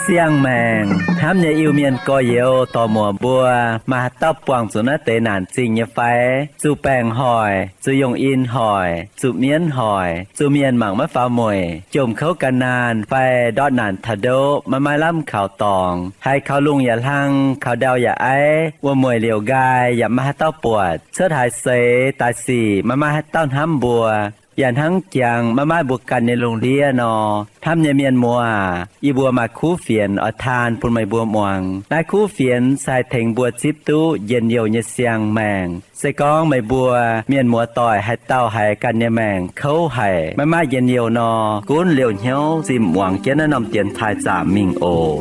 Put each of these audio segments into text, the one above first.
Siang-maengc hnamv nyei Iu-Mienh gorx-youz dorc-muoc mbuo, maaih haaix dauh buangh zuqc naaiv deix naanc zingh nyei fai? Zuqc baengc hoic, zuqc yongh in hoic, zuqc mienv hoic, zuqc mienh mangc maiv faaux mueic, jomc kouv gan naanh fai ndortv naanc taux ndoqv, maiv maaih lamh kaux dorngx, haiz kaux lungh yaac hlang, kaux ndau yaac aiv, wuom-mueic liouc nqaai yaac maiv maaih haaix dauh buatc, cuotv haaix seix daaih sic maiv maaih haaix dauh hnamv mbuo, yaac hnangv jangx maiv maaih mbuo ganh nyei lungh ndiev nor, hnamv nyei mienh muoz aac, yie mbuo maaih kuv fienx oix taan bun meih mbuo muangx. Naaiv kuv fienx se haih tengx mbuo zipv duqv njien-youh nyei siang-maengc. Se gorngv meih mbuo mienh muoz-doic haaix dauh haiz ganh nyei maengc kouv haic, maiv maaih njien-youh nor, gunv liouh hnyouv zinh muangx jienv naaiv norm dienx taaih zaamc mingh oc.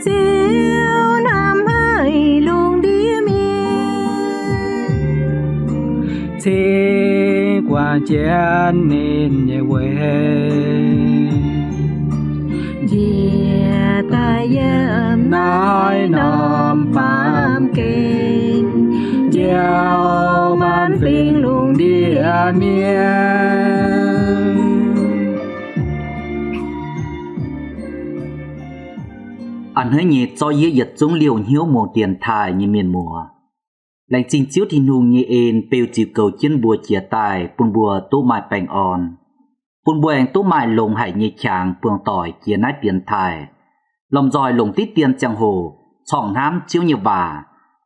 Ziouv hnamv haic lungh ndiev mienh, cingx guangc jienv ninh nyei weic, njiec daaih yiem naaiv norm baamh gen, njoux maanc fingx lungh ndiev mienh. A'hneiv nyei zorqv yieqv yietc zungv liouh hnyouv muangx dienx taaih nyei mienh muoz, laengz zingh Ziouv Tin-Hungh nyei en beu ziux goux jienv mbuo jiex daaih bun mbuo duqv maaih baengh orn, bun mbuo aengx duqv maaih longx haic nyei qangx buangh doic jiex naaiv dienx taaih, lomh nzoih longc diqv dien ziangh hoc corngh hnamv Ziouv nyei waac,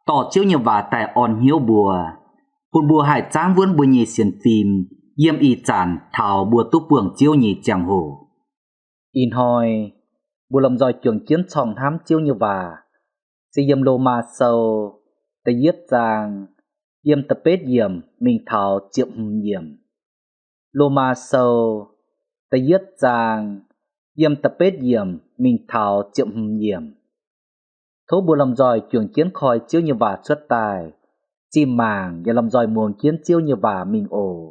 dorh Ziouv nyei waac daaih orn hnyouv mbuo, bun mbuo haih zaangv wuonv mbuo nyei sienx fim yiem ih zanc taux mbuo duqv buangh Ziouv nyei ziangh hoc. Ih hnoi mbuo lomh nzoih juangc jienv corngh hnamv Ziouv nyei waac se yiem Lomaa Sou da'yietv zaang, yiem da'betv yiemc mingh taux ziepc hmz yiemc. Lomaa Sou da'yietv zaang, yiem da'betv yiemc mingh taux ziepc hmz yiemc. Tov mbuo lomh nzoih juangc jienv koi Ziouv nyei waac cuotv daaih, zinh mangc yaac lomh nzoih muangx jienv Ziouv nyei waac mingh oc.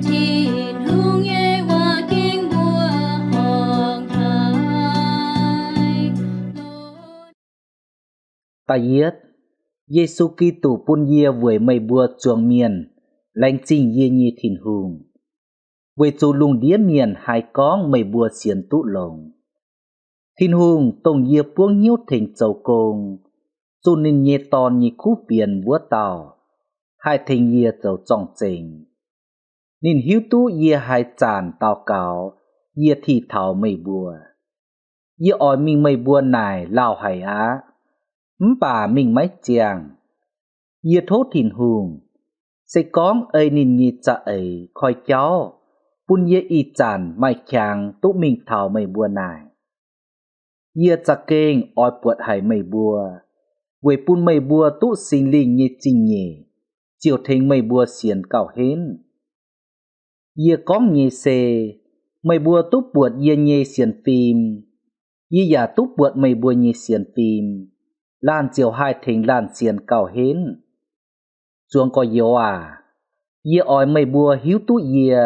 Tin-Hungh nyei waac ging mbuo horngc haic. Da'yietv, Yesu Giduc bun yie weic meih mbuo zuangx mienh laengz zingh yie nyei Tin-Hungh, weic zuqc lungh ndiev mienh haiz gorngv meih mbuo sienx duqv longx. Tin-Hungh dongh yie buangv hnyouv tengx zoux gong, zunh ninh nyei Dorn nyei kuv fienx wuov dauh, haih tengx yie zoux zorng-zengx. Ninh hiuv duqv yie haaix zanc daux gaux, yie tih taux meih mbuo. Yie oix mingh meih mbuo naaic lauh haic aqv, mv baac mingh maiv ziangh. Yie tov Tin-Hungh, se gorngv ei ninh nyei za'eix koi jauv, bun yie ih zanc maaih qangx duqv mingh taux meih mbuo naaic. Yie za'gengh oix buatc haic meih mbuo, weic bun meih mbuo duqv Singx Lingh nyei zingh nyeic ziouc tengx meih mbuo sienx gauh henv. Yie gorngv nyei se, meih mbuo duqv buatc yie nyei sienx fim, yie yaac duqv buatc meih mbuo nyei sienx fim, laanh ziouc haih tengx laanh sienx gauh henv. Zuangx gorx-youz aac, yie oix meih mbuo hiuv duqv yie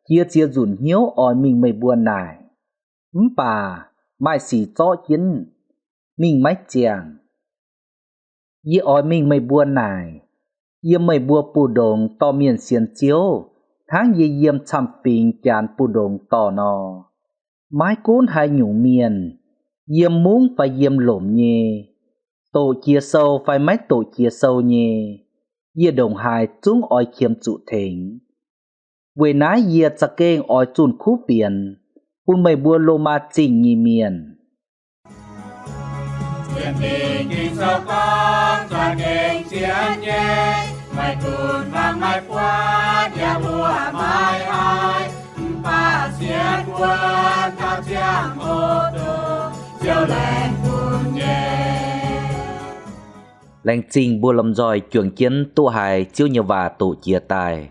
jiex ziex nzunc hnyouv oix mingh meih mbuo naaic, mv baac maaih sic zorqv jienv, mingh maiv ziangh. Yie oix mingh meih mbuo naaic, yiem meih mbuo mbu'ndongx dorh mienh sienx Ziouv hnangv yie yiem camv-fingx janx mbu'ndongx dorh nor. Maiv gunv haaix nyungc mienh, yiem mungv fai yiem lomc nyei, doqc jiex sou fai maiv doqc jiex sou nyei, yie ndongc haaix zungv oix qiemx zuqc tengx. Weic naaiv yie za'gengh oix zunh kuv fienx bun meih mbuo Lomaa Zingh nyei mienh. Laengz zingh mbuo lomh nzoih juangc jienv duqv haiz Ziouv nyei waac doqc jiex daaih,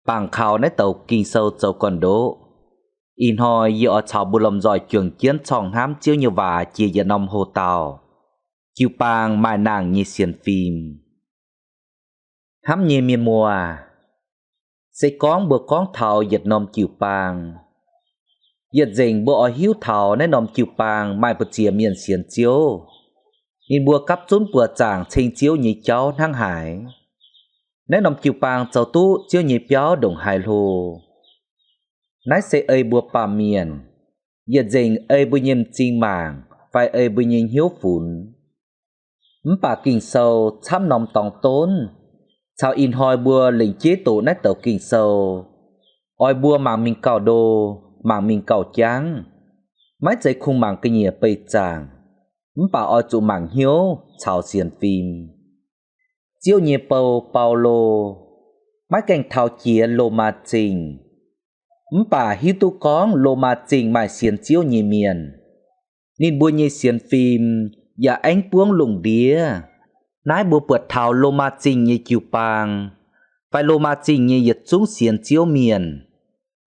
bangc kaux naaiv douc Ging-Sou zoux gorn-ndoqv. Ih hnoi yie oix caux mbuo lomh nzoih juangc jienv corngh hnamv Ziouv nyei waac jiex yietc norm hoc-dauh, jiu-baang maaih nangh nyei sienx fim. Hnamv nyei mienh muoz, se gorngv mbuo gorngv taux yietc norm jiu-baang. Yietc nzengc mbuo oix hiuv taux naaiv norm jiu-baang maaih mbu'ziex mienh sienx Ziouv. Ninh mbuo gapv zunv buoqc zaangc ceng Ziouv nyei jauv hnangv haaix. Naaiv norm jiu-baang zoux duqv Ziouv nyei biauv ndongc haaix hlo. Naaiv se ei mbuo baamh mienh, yietc nzengc ei mbuo nyei m'zing mangc fai ei mbuo nyei hnyouv funx. Mv baac Ging-Sou camv norm dorngx donv caux ih hnoi mbuo lengc jeiv doqc naaiv douc Ging-Sou, oix mbuo mangc mingh gauh ndo, mangc mingh gauh jangv. Maiv zeiz kungx mangc ga'nyiec beih zaangc, mv baac oix zuqc mangc hnyouv caux sienx fim. Ziouv nyei bou, Baulo, maiv gaengh taux jiex Lomaa Zingh, mv baac hiuv duqv gorngv Lomaa Zingh maaih sienx Ziouv nyei mienh. Ninh mbuo nyei sienx fim yaac aengx buangv lungh ndiev. Naaiv mbuo buatc taux Lomaa Zingh nyei jiu-baang fai Lomaa Zingh nyei yietc zungv sienx Ziouv mienh,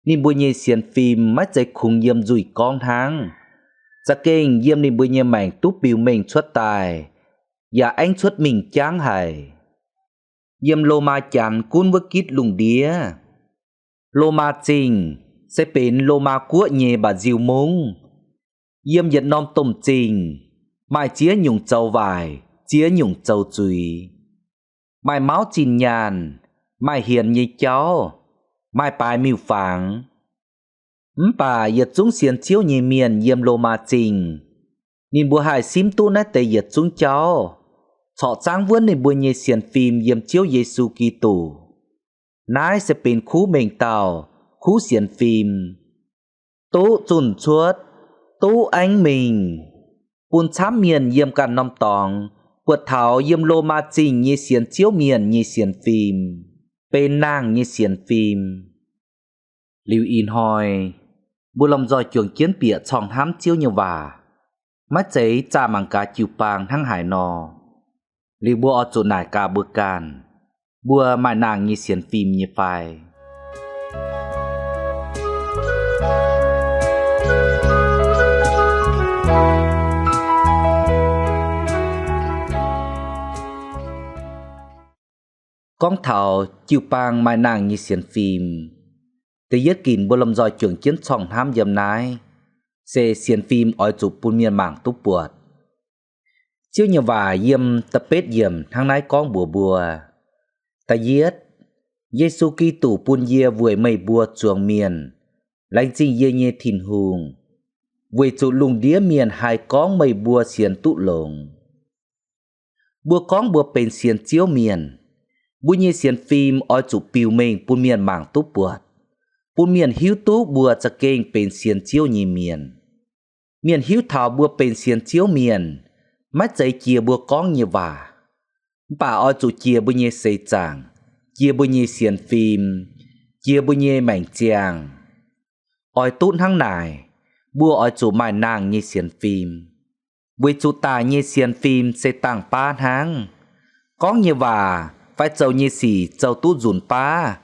ninh mbuo nyei sienx fim maiv zeiz kungx yiem nzuih gorngv hnangv. Za'gengh yiem ninh mbuo nyei maengc duqv biux mengh cuotv daaih, yaac aengx cuotv mingh jangv haic. Yiem Lomaa Janx gunv wuov gitv lungh ndiev, Lomaa Zingh se benx Lomaa Guoqv nyei mba'nziu mungv. Yiem yietc norm domh zingh maaih ziex nyungc zoux waaic, ziex nyungc zoux zuiz, maaih mauv zinh nyaanh, maaih hienx nyei jauv, maaih baaix miuc-fangx. Mv baac yietc zungv sienx Ziouv nyei mienh yiem Lomaa Zingh, ninh mbuo haih simv duqv naaiv deix yietc zungv jauv, corc zaangv wuonv ninh mbuo nyei sienx fim yiem Ziouv Yesu Giduc. Naaiv se benx kuv mengh dauh, kuv sienx fim, duqv zunh cuotv, duqv aengv mingh, bun camv mienh yiem ganh norm dorngx buatc taux yiem Lomaa Zingh nyei sienx Ziouv mienh nyei sienx fim benx nangh nyei sienx fim. Liuz ih hnoi mbuo lomh nzoih juangc jienv bieqc corngh hnamv Ziouv nyei waac, maiv zeiz zaah mangc gaax jiu-baang hnangv haaix nor, liuz mbuo oix zuqc naaic gaax mbuo ganh, mbuo maaih nangh nyei sienx fim nyei fai? Gorngv taux jiu-baang maaih nangh nyei sienx fim, da'yietv ginc mbuo lomh nzoih juangc jienv corngh hnamv yiem naaiv se sienx fim oix zuqc bun mienh mangc duqv buatc. Ziouv nyei waac yiem da'betv yiemc hnangv naaiv gorngv mbuox mbuo, da'yietv, Yesu Giduc bun yie weic meih mbuo zuangx mienh, laengz zingh yie nyei Tin-Hungh, weic zuqc lungh ndiev mienh haih gorngv meih mbuo sienx duqv longx. Mbuo gorngv mbuo benx sienx Ziouv mienh, mbuo nyei sienx fim oix zuqc biux mengh bun mienh mangc duqv buatc, bun mienh hiuv duqv mbuo za'gengh benx sienx Ziouv nyei mienh. Mienh hiuv taux mbuo benx sienx Ziouv mienh, maiv zeiz jiex mbuo gorngv nyei waac, mv baac oix zuqc jiex mbuo nyei seix zaangc, jiex mbuo nyei sienx fim, jiex mbuo nyei maengc ziangh. Oix duqv hnangv naaic, mbuo oix zuqc maaih nangh nyei sienx fim, weic zuqc daic nyei sienx fim se dangh baav hnangv. Gorngv nyei waac fai zoux nyei sic zoux duqv nzunc baav,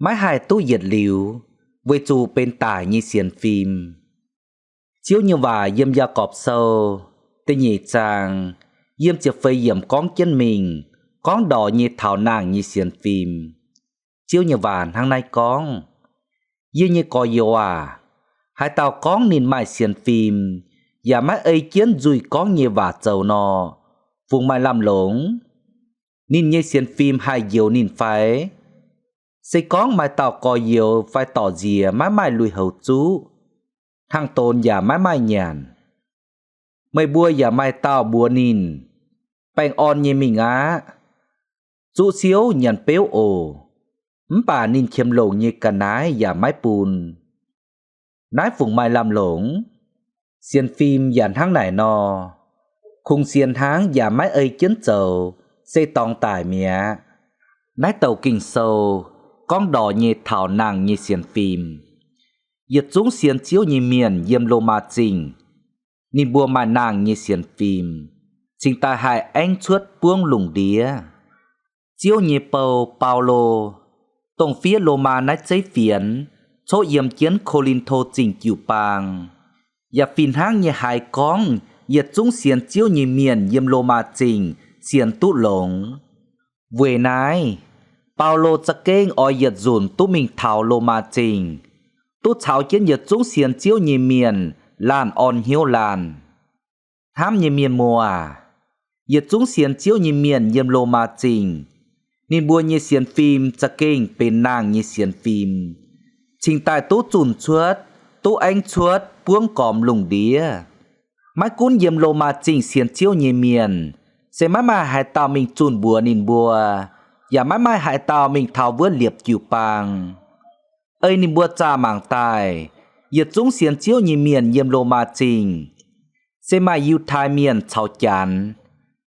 maiv haih duqv yietc liuz, weic zuqc benx daic nyei sienx fim. Ziouv nyei waac yiem Yaagorpc Sou da'nyeic zaang, yiem ziepc feix yiemc gorngv jienv mingh, gorngv ndorx nyei taux nangh nyei sienx fim. Ziouv nyei waac hnangv naaiv gorngv, Yie nyei gorx-youz aac, haaix dauh gorngv ninh maaih sienx fim, yaac maiv ei jienv nzuih gorngv nyei waac zoux nor, fungx maaih lamh longx? Ninh nyei sienx fim haih njoux ninh fai? Se gorngv maaih dauh gorx-youz fai dorc nziex maiv maaih lui-houx zuqv, hnangv donx yaac maiv maaih nyanc, meih mbuo yaac maaih dauh mbuox ninh, Baengh orn nyei mingh aqv. Zuqv siouv nyanc beuv oc. Mv baac ninh qiemx longc nyei ga'naaiv yaac maiv bun. Naaiv fungc maaih lamh longx? Sienx fim yaac hnangv naaic nor. Kungx sienx hnangv yaac maiv ei jienv zoux, se dorngx daic mi'aqv. Naaiv douc Ging-Sou gorngv ndorx nyei taux nangh nyei sienx fim. Yietc zungv sienx Ziouv nyei mienh yiem Lomaa Zingh, ninh mbuo maaih nangh nyei sienx fim, cingx daaih haih aengv cuotv buangv lungh ndiev. Ziouv nyei bou, Baulo, dongh fiev Lomaa naaiv zeiv fienx, coqv yiem jienv Ko^lin^to Zingh jiu-baang, yaac fih hnangv nyei haiz gorngv yietc zungv sienx Ziouv nyei mienh yiem Lomaa Zingh sienx duqv longx. Weic naaiv, Baulo za'gengh oix yietc nzunc duqv mingh taux Lomaa Zingh, duqv caux jienv yietc zungv sienx Ziouv nyei mienh laanh orn hnyouv laanh. Hnamv nyei mienh muoz, yietc zungv sienx Ziouv nyei mienh yiem Lomaa Zingh, ninh mbuo nyei sienx fim za'gengh benx nangh nyei sienx fim, cingx daaih duqv zunh cuotv, duqv aengv cuotv buangv gormx lungh ndiev. Maiv gunv yiem Lomaa Zingh sienx Ziouv nyei mienh, se maiv maaih haaix dauh mingh zunh mbuox ninh mbuo, yaac maiv maaih haaix dauh mingh taux wuov liepc jiu-baang. Ei ninh mbuo zaah mangc daaih, yietc zungv sienx Ziouv nyei mienh yiem Lomaa Zingh, se maaih Yiutai Mienh caux Janx.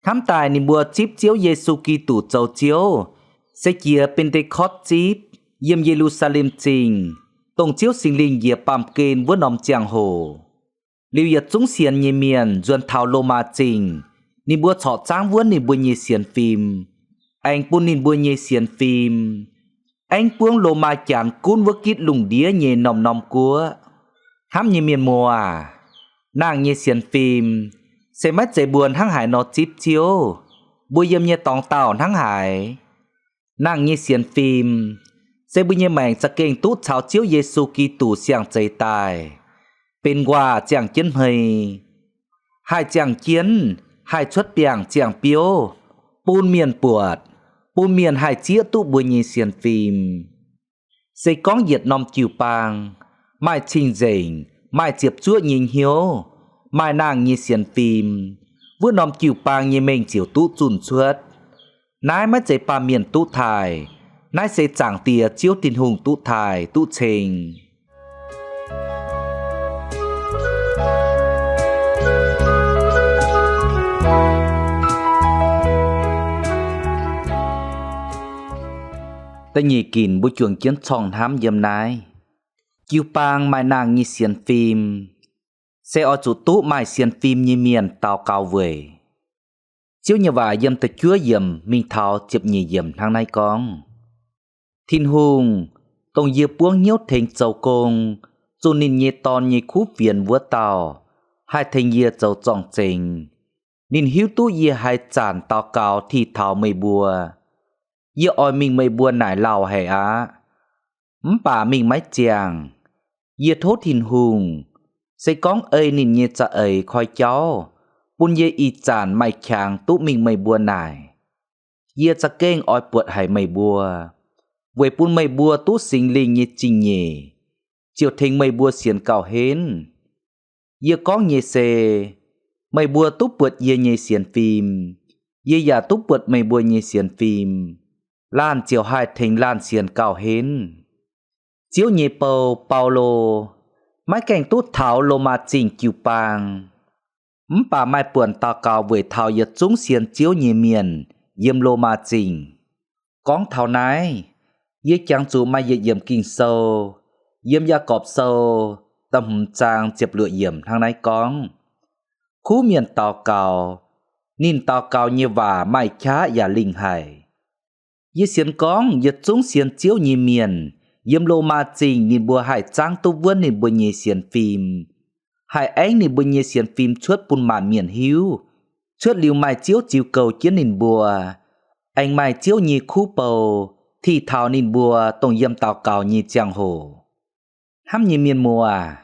Hnamv daaih ninh mbuo zipv Ziouv Yesu Giduc zoux Ziouv, se jiex Ben^nde^kortv Zipv, yiem Ye^lu^saa^lem Zingh, dongh Ziouv Singx Lingh njiec baamh gen wuov norm ziangh hoc. Liuz yietc zungv sienx nyei mienh nzuonx taux Lomaa Zingh, ninh mbuo corc zaangv wuonv ninh mbuo nyei sienx fim, aengx bun ninh mbuo nyei sienx fim aengv buangv Lomaa Janx gunv wuov gitv lungh ndiev nyei norm-norm guoqv. Hnamv nyei mienh muoz, nangh nyei sienx fim se maiv zeiz mbuo hnangv haaix nor zipv Ziouv, mbuo yiem nyei dorngx dauh hnangv haaix. Nangh nyei sienx fim se mbuo nyei maengc za'gengh duqv caux Ziouv Yesu Giduc siang zeix daaih, benx nquaah ziangh jienv hmei, haih ziangh jienv, haih cuotv biangh ziangh biouv, bun mienh buatc, bun mienh haih zieqv duqv mbuo nyei sienx fim. Se gorngv yietc norm jiu-baang maaih cing-nzengc, maaih ziepc zuoqv nyei hnyouv, maaih nangh nyei sienx fim, wuov norm jiu-baang nyei mengh ziouc duqv zunh cuotv. Naaiv maiv zeiz baamh mienh duqv taaih. Naaiv se Zaangc Diex Ziouv Tin-Hungh duqv taaih duqv ceng. Da'nyeic ginc mbuo juangc jienv corngh hnamv yiem naaiv. Jiu-baang maaih nangh nyei sienx fim, se oix zuqc duqv maaih sienx fim nyei mienh daux gaux weic. Ziouv nyei waac yiem da'juov yiemc mingh taux ziepc nyeic yiemc hnangv naaiv gorngv, Tin-Hungh, dongh yie buangv hnyouv tengx zoux gong, zunh ninh nyei Dorn nyei kuv fienx wuov dauh, haih tengx yie zoux zorng-zengx. Ninh hiuv duqv yie haaix zanc daux gaux tih taux meih mbuo. Yie oix mingh meih mbuo naaic lauh haic aqv. Mv baac mingh maiv ziangh. Yie tov Tin-Hungh, se gorngv ei ninh nyei za'eix koi jauv, bun yie ih zanc maaih qangx duqv mingh meih mbuo naaic. Yie za'gengh oix buatc haic meih mbuo, weic bun meih mbuo duqv Singx Lingh nyei zingh nyeic, ziouc tengx meih mbuo sienx gauh henv. Yie gorngv nyei se, meih mbuo duqv buatc yie nyei sienx fim, yie yaac duqv buatc meih mbuo nyei sienx fim. Laanh ziouc haih tengx laanh sienx gauh henv. Ziouv nyei bou, Baulo, maiv gaengh duqv taux Lomaa Zingh jiu-baang, mv baac maaih buonc daux gaux weic taux yietc zungv sienx Ziouv nyei mienh yiem Lomaa Zingh. Gorngv taux naaiv, yie jangx zuqc maaih yietc yiemc Ging-Sou, yiem Yaagorpc Sou da'hmz zaang ziepc luoqc yiemc hnangv naaiv gorngv, Kuv mienh daux gaux, ninh daux gaux nyei waac maaih qaqv yaac lingh haic. Yie sienx gorngv yietc zungv sienx Ziouv nyei mienh yiem Lomaa Zingh ninh mbuo haih zaangv duqv wuonv ninh mbuo nyei sienx fim, haih aengv ninh mbuo nyei sienx fim cuotv bun maanc mienh hiuv, cuotv liuz maaih Ziouv ziux goux jienv ninh mbuo, aengx maaih Ziouv nyei kuv bou tih taux ninh mbuo dongh yiem daux gaux nyei ziangh hoc. Hnamv nyei mienh muoz,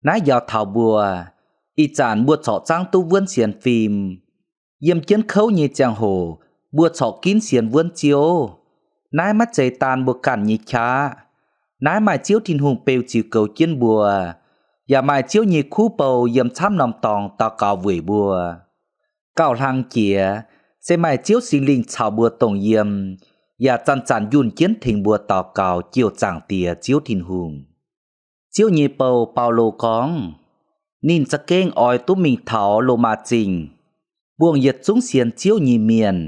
naaiv njaaux taux mbuo, ih zanc mbuo corc zaangv duqv wuonv sienx fim. Yiem jienv kouv nyei ziangh hoc mbuo corc ginv sienx wuonv Ziouv. Naaiv maiv zeiz daan mbuo ganh nyei qaqv. Naaiv maaih Ziouv Tin-Hungh beu ziux goux jienv mbuo, yaac maaih Ziouv nyei kuv bou yiem camv norm dorngx daux gaux weic mbuo. Gauh hlang jiex, se maaih Ziouv Singx Lingh caux mbuo dongh yiem, yaac zanc-zanc njunh jienv tengx mbuo daux gaux jouh Zaangc Diex Ziouv Tin-Hungh. Ziouv nyei bou, Baulo gorngv, ninh za'gengh oix duqv mingh taux Lomaa Zingh, buangh yietc zungv sienx Ziouv nyei mienh,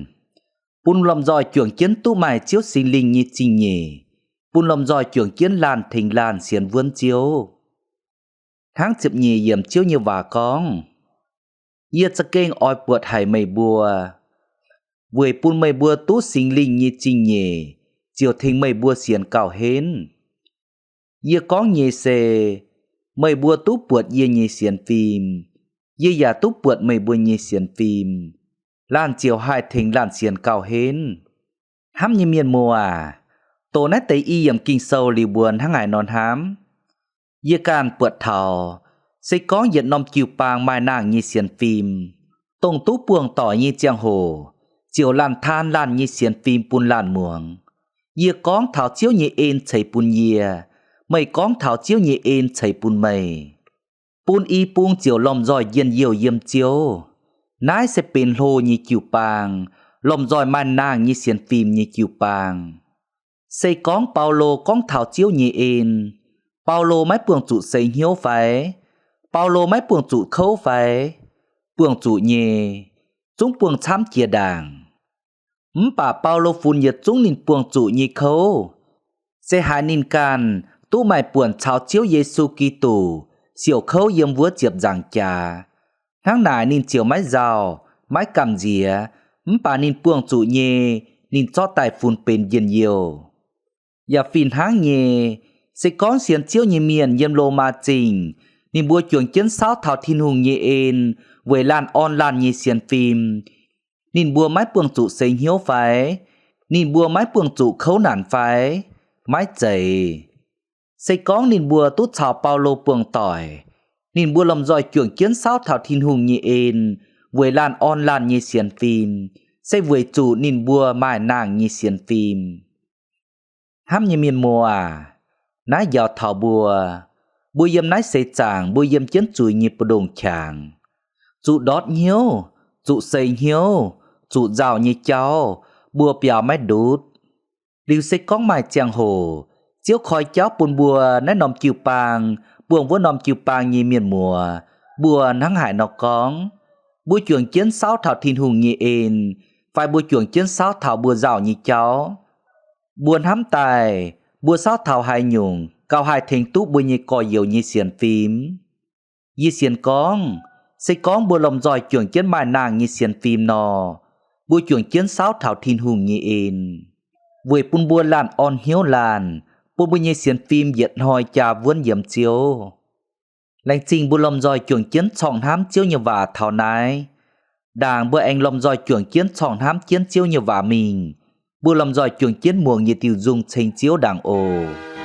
bun lomh nzoih juangc jienv duqv maaih Ziouv Singx Lingh nyei zingh nyeic, bun lomh nzoih juangc jienv laanh tengx laanh sienx wuonv Ziouv. Hnangv ziepc nyeic yiemc Ziouv nyei waac gorngv, Yie za'gengh oix buatc haic meih mbuo, weic bun meih mbuo duqv Singx Lingh nyei zingh nyeic ziouc tengx meih mbuo sienx gauh henv. Yie gorngv nyei se, meih mbuo duqv buatc yie nyei sienx fim, yie yaac duqv buatc meih mbuo nyei sienx fim. Laanh ziouc haih tengx laanh sienx gauh henv. Hnamv nyei mienh muoz aac, doqc naaiv deix i yiemc Ging-Sou liuz mbuo hnangv haaix nor hnamv? Yie ganh buatc taux, se gorngv yietc norm jiu-baang maaih nangh nyei sienx fim, dongh duqv buangh doic nyei ziangh hoc ziouc laanh taan laanh nyei sienx fim bun laanh muangx. Yie gorngv taux Ziouv nyei en ceix bun yie, meih gorngv taux Ziouv nyei en ceix bun meih, bun i bung ziouc lomh nzoih njien-youh yiem Ziouv. Naaiv se benx hlo nyei jiu-baang, lomh nzoih maaih nangh nyei sienx fim nyei jiu-baang. Se gorngv Baulo gorngv taux Ziouv nyei en, Baulo maiv buangh zuqc seix hnyouv fai? Baulo maiv buangh zuqc kouv fai? Buangh zuqc nyei, zungv buangh camv jiex ndaangc. Mv baac Baulo funx yietc zungv ninh buangh zuqc nyei kouv, se haiz ninh ganh duqv maaih buonc caux Ziouv Yesu Giduc siouc kouv yiem wuov ziepc nzaangc jaax. Hnangv naaic ninh ziouc maiv nzauh, maiv gamh nziex, mv baac ninh buangh zuqc nyei, ninh zorqv daaih funx benx njien-youh. Yaac fih hnangv nyei, se gorngv sienx Ziouv nyei mienh yiem Lomaa Zingh, ninh mbuo juangc jienv saauv taux Tin-Hungh nyei en weic laanh orn laanh nyei sienx fim, ninh mbuo maiv buangh zuqc seix hnyouv fai? Ninh mbuo maiv buangh zuqc kouv naanc fai? Maiv zeiz. Se gorngv ninh mbuo duqv caux Baulo buangh doic, ninh mbuo lomh nzoih juangc jienv saauv taux Tin-Hungh nyei en weic laanh orn laanh nyei sienx fim, se weic zuqc ninh mbuo maaih nangh nyei sienx fim. Hnamv nyei mienh muoz aac, naaiv njaaux taux mbuo, mbuo yiem naaiv seix zaangc mbuo yiem jienv zuiz nyei mbu'ndongx qangx, zuqc ndortv hnyouv, zuqc seix hnyouv, zuqc nzauh nyei jauv, mbuo biaux maiv ndutv. Liuz se gorngv maaih ziangh hoc Ziouv koi jauv bun mbuo naaiv norm jiu-baang buangh wuov norm jiu-baang nyei mienh muoz, mbuo hnangv haaix nor gorngv? Mbuo juangc jienv saauv taux Tin-Hungh nyei en, fai mbuo juangc jienv saauv taux mbuo nzauh nyei jauv? Mbuo hnamv daaih mbuo saauv taux haaix nyungc gauh haih tengx duqv mbuo nyei gorx-youz nyei sienx fim? Yie sienx gorngv, se gorngv mbuo lomh nzoih juangc jienv maaih nangh nyei sienx fim nor, mbuo juangc jienv saauv taux Tin-Hungh nyei en, weic bun mbuo laanh orn hnyouv laanh, bun mbuo nyei sienx fim yietc hnoi jaa wuonv yiem Ziouv. Laengz zingh mbuo lomh nzoih juangc jienv corngh hnamv Ziouv nyei waac taux naaiv. Ndaangc mbuo aengx lomh nzoih juangc jienv corngh hnamv jienv Ziouv nyei waac mingh, mbuo lomh nzoih juangc jienv muangx yietc diuh nzung ceng Ziouv ndaangc oc.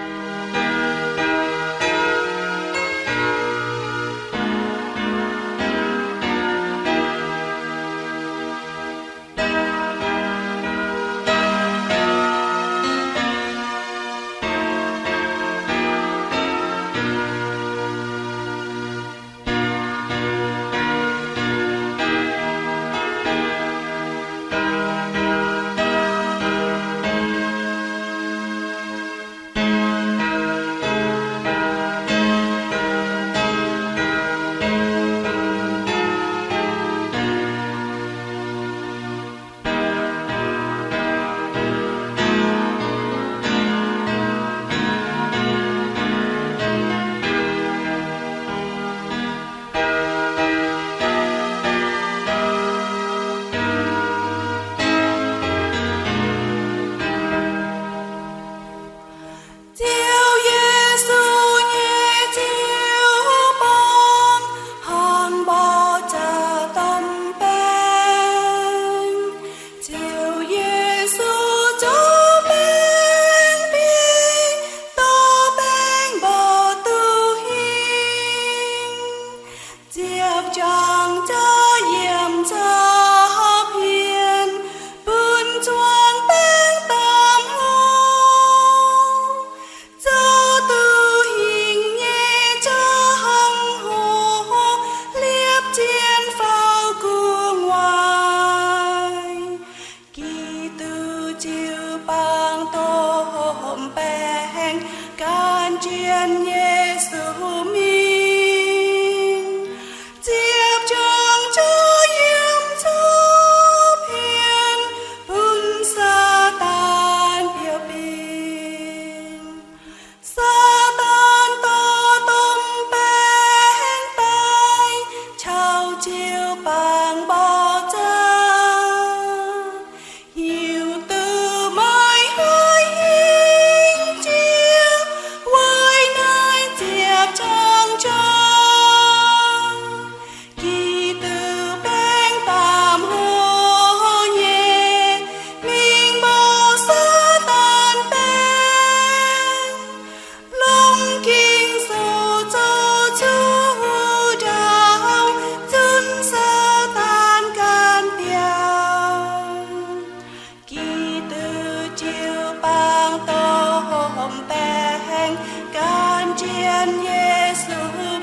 Yesu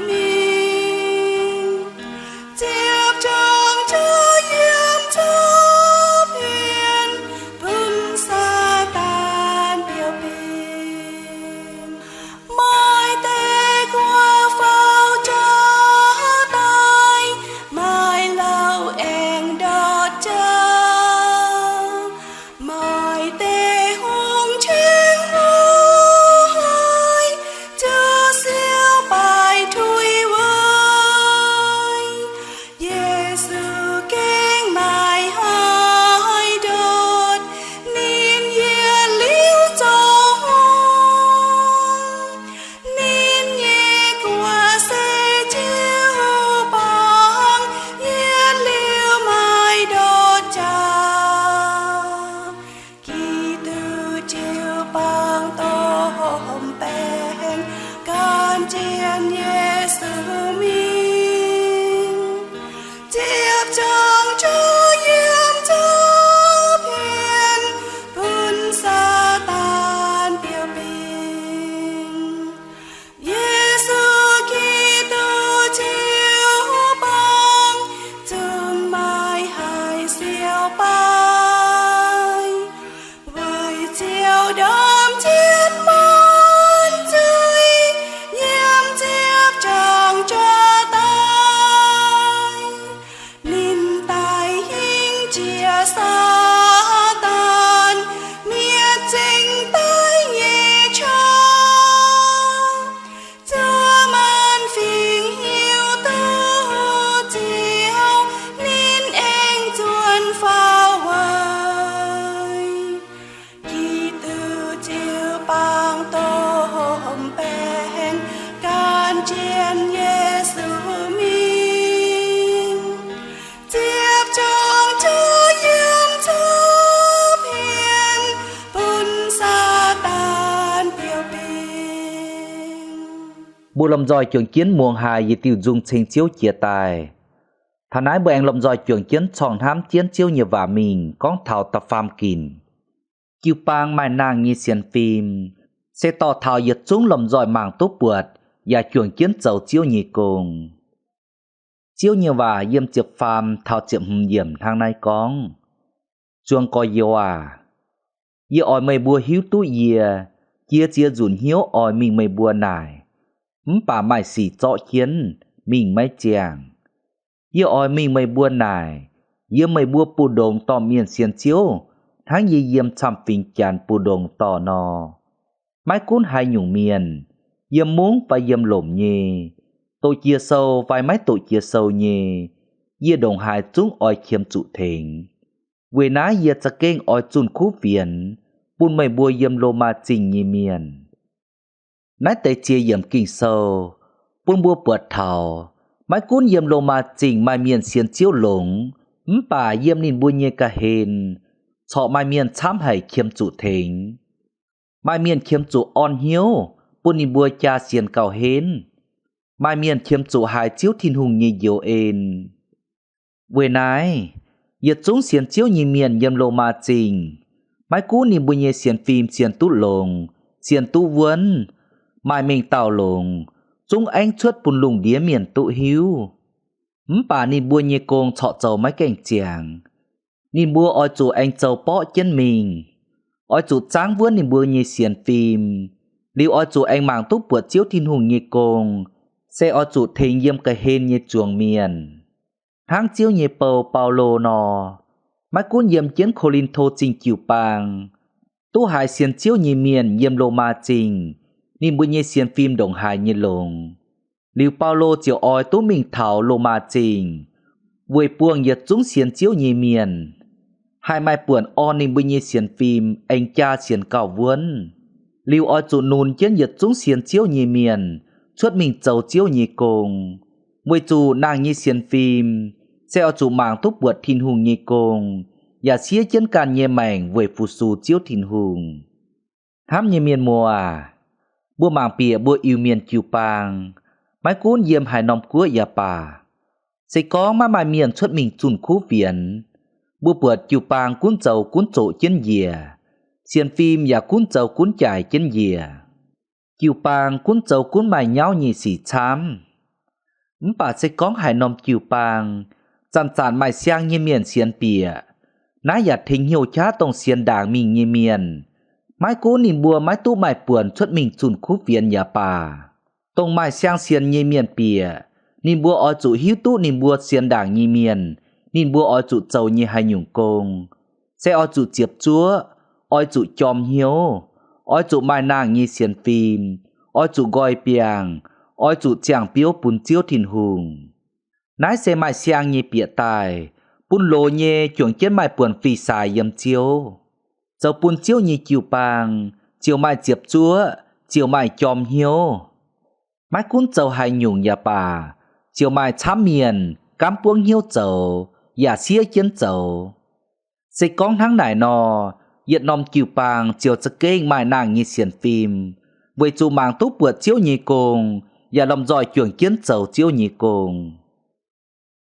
mingh, ziepc zuangx juov yiem zuov pien, bun Saadaan biaux bingx. Maaih deix guoqv faaux jaax daaih, maaih lauh aengx ndortv jaax. Maaih deix hungh ceng hnoi, zuov siou baaix tuix weic. Yesu gengh maaih haaix ndortv, ninh yietc liuz zoux hungh. Ninh nyei guoqv se jiu-baang, yietc liuz maaih ndortv jaax. Giduc jiu-baang domh baengc, gan jienv Yesu mingh, ziepc zuangx juov yiem zuov pien, bun Saadaan biaux bingx. Yesu Giduc jiu-baang zungv maaih haic siou baaix, weic Ziouv ndorm jienv muonc zuiz, yiem ziepc zuangx juov daaih. Ninh daaih hingh jiex Saadaan mietc zengx daic nyei qaqv, zuov maanc fingx hiuv duqv Ziouv, ninh aengx nzuonx faaux weic. Giduc jiu-baang domh baengc, gan jienv Yesu mingh, ziepc zuangx juov yiem zuov pien, bun Saadaan biaux bingx. Mbuo lomh nzoih juangc jienv muangx haic yietc diuh nzung ceng Ziouv jiex daaih. Taux naaiv mbuo aengx lomh nzoih juangc jienv corngh hnamv jienv Ziouv nyei waac mingh gorngv taux da'faam ginc. Jiu-baang maaih nangh nyei sienx fim, se dorh taux yietc zungv lomh nzoih mangc duqv buatc yaac juangc jienv zoux Ziouv nyei gong. Ziouv nyei waac yiem ziepc faam taux ziepc hmz yiemc hnangv naaiv gorngv, Zuangx gorx-youz aac, yie oix meih mbuo hiuv duqv yie jiex ziex nzunc hnyouv oix mingh meih mbuo naaic, mv baac maaih sic zorqv jienv, mingh maiv ziangh. Yie oix mingh meih mbuo naaic, yiem meih mbuo mbu'ndongx dorh mienh sienx Ziouv hnangv yie yiem camv-fingx Janx mbu'ndongx dorh nor. Maiv gunv haaix nyungc mienh, yiem mungv fai yiem lomc nyei, doqc jiex sou fai maiv doqc jiex sou nyei, yie ndongc haaix zungv oix qiemx zuqc tengx. Weic naaiv yie za'gengh oix zunh kuv fienx bun meih mbuo yiem Lomaa Zingh nyei mienh. Naaiv deix ziex yiemc Ging-Sou bun mbuo buatc taux, maiv gunv yiem Lomaa Zingh maaih mienh sienx Ziouv longx, mv baac yiem ninh mbuo nyei ga'hlen corc maaih mienh camv haic qiemx zuqc tengx. Maaih mienh qiemx zuqc orn hnyouv bun ninh mbuo jaa sienx gauh henv. Maaih mienh qiemx zuqc haiz Ziouv Tin-Hungh nyei njoux en. Weic naaiv, yietc zungv sienx Ziouv nyei mienh yiem Lomaa Zingh, maiv gunv ninh mbuo nyei sienx fim sienx duqv longx, sienx duqv wuonv, maaih mengh dauh longx, zungv aengv cuotv bun lungh ndiev mienh duqv hiuv. Mv baac ninh mbuo nyei gong corc zoux maiv gaengh ziangx. Ninh mbuo oix zuqc aengx zoux borqv jienv mingh, oix zuqc zaangv wuonv ninh mbuo nyei sienx fim, liuz oix zuqc aengx mangc duqv buatc Ziouv Tin-Hungh nyei gong, se oix zuqc tengx yiem ga'hlen nyei zuangx mienh. Hnangv Ziouv nyei bou, Baulo nor, maiv gunv yiem jienv Ko^lin^to Zingh jiu-baang duqv haiz sienx Ziouv nyei mienh yiem Lomaa Zingh ninh mbuo nyei sienx fim ndongc haaix nyei longx, liuz Baulo ziouc oix duqv mingh taux Lomaa Zingh weic buangh yietc zungv sienx Ziouv nyei mienh, haih maaih buonc orn ninh mbuo nyei sienx fim aengx jaa sienx gauh wuonv. Liuz oix zuqc nunz jienv yietc zungv sienx Ziouv nyei mienh cuotv mingh zoux Ziouv nyei gong, weic zuqc nangh nyei sienx fim se oix zuqc mangc duqv buatc Tin-Hungh nyei gong, yaac siev jienv ganh nyei maengc weic fu-sux Ziouv Tin-Hungh. Hnamv nyei mienh muoz, mbuo mangc bieqc mbuo Iu-Mienh jiu-baang, maiv gunv yiem haaix norm guoqv yaac baac, se gorngv maiv maaih mienh cuotv mingh zunh kuv fienx, mbuo buatc jiu-baang gunv zoux gunv zoqc jienv njiec, sienx fim yaac gunv zoux gunv jaic jienv njiec. Jiu-baang gunv zoux gunv maaih nyauv nyei sic camv. Mv baac se gorngv haaix norm jiu-baang zanc-zanc maaih siang nyei mienh sienx bieqc, naaiv yaac tengx hnyouv qaqv dongh sienx ndaangc mingh nyei mienh. Maiv gunv ninh mbuo maiv duqv maaih buonc cuotv mingh zunh kuv fienx yaac baac, dongh maaih siang sienx nyei mienh bieqc, ninh mbuo oix zuqc hiuv duqv ninh mbuo sienx ndaangc nyei mienh, ninh mbuo oix zuqc zoux nyei haaix nyungc gong. Se oix zuqc ziepc zuoqv, oix zuqc jorm hnyouv, oix zuqc maaih nangh nyei sienx fim, oix zuqc nqoi biangh, oix zuqc ziangh biouv bun Ziouv Tin-Hungh. Naaiv se maaih siang nyei bieqc daaih, bun loz nyei juangc jienv maaih buonc fih saaix yiem Ziouv. Zoux bun Ziouv nyei jiu-baang ziouc maaih ziepc zuoqv, ziouc maaih jorm hnyouv. Maiv gunv zoux haaix nyungc yaac baac, ziouc maaih camv mienh gaamv buangv hnyouv zoux, yaac siev jienv zoux. Se gorngv hnangv naaic nor, yietc norm jiu-baang ziouc za'gengh maaih nangh nyei sienx fim, weic zuqc mangc duqv buatc Ziouv nyei gong, yaac lomh nzoih juangc jienv zoux Ziouv nyei gong.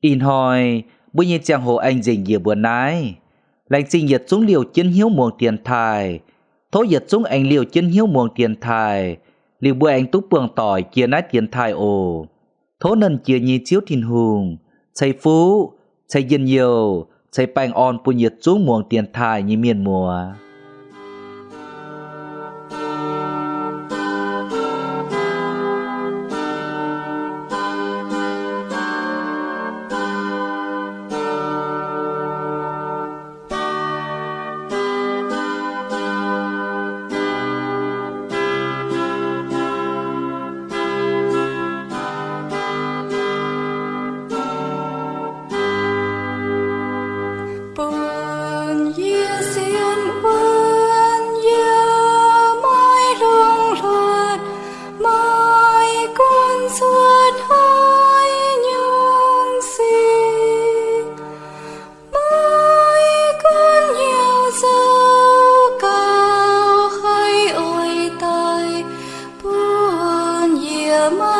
Ih hnoi mbuo nyei ziangh hoc aengx nzengc njiec mbuo naaiv. Laengz zingh yietc zungv liouh jienv hnyouv muangx dienx taaih. Tov yietc zungv aengx liouh jienv hnyouv muangx dienx taaih, liuz mbuo aengx duqv buangh doic jiex naaiv dienx taaih oc. Tov Nernh Jiex nyei Ziouv Tin-Hungh ceix fuqv, ceix njien-youh, ceix baengh orn bun yietc zungv muangx dienx taaih nyei mienh muoz. Bun yie sienx wuonv, yie maiv lungh hluotc, maiv gunv cuotv haaix nyungc sic, maiv gunv hnyouv zoux gauh haih oix daaih bun yie maiv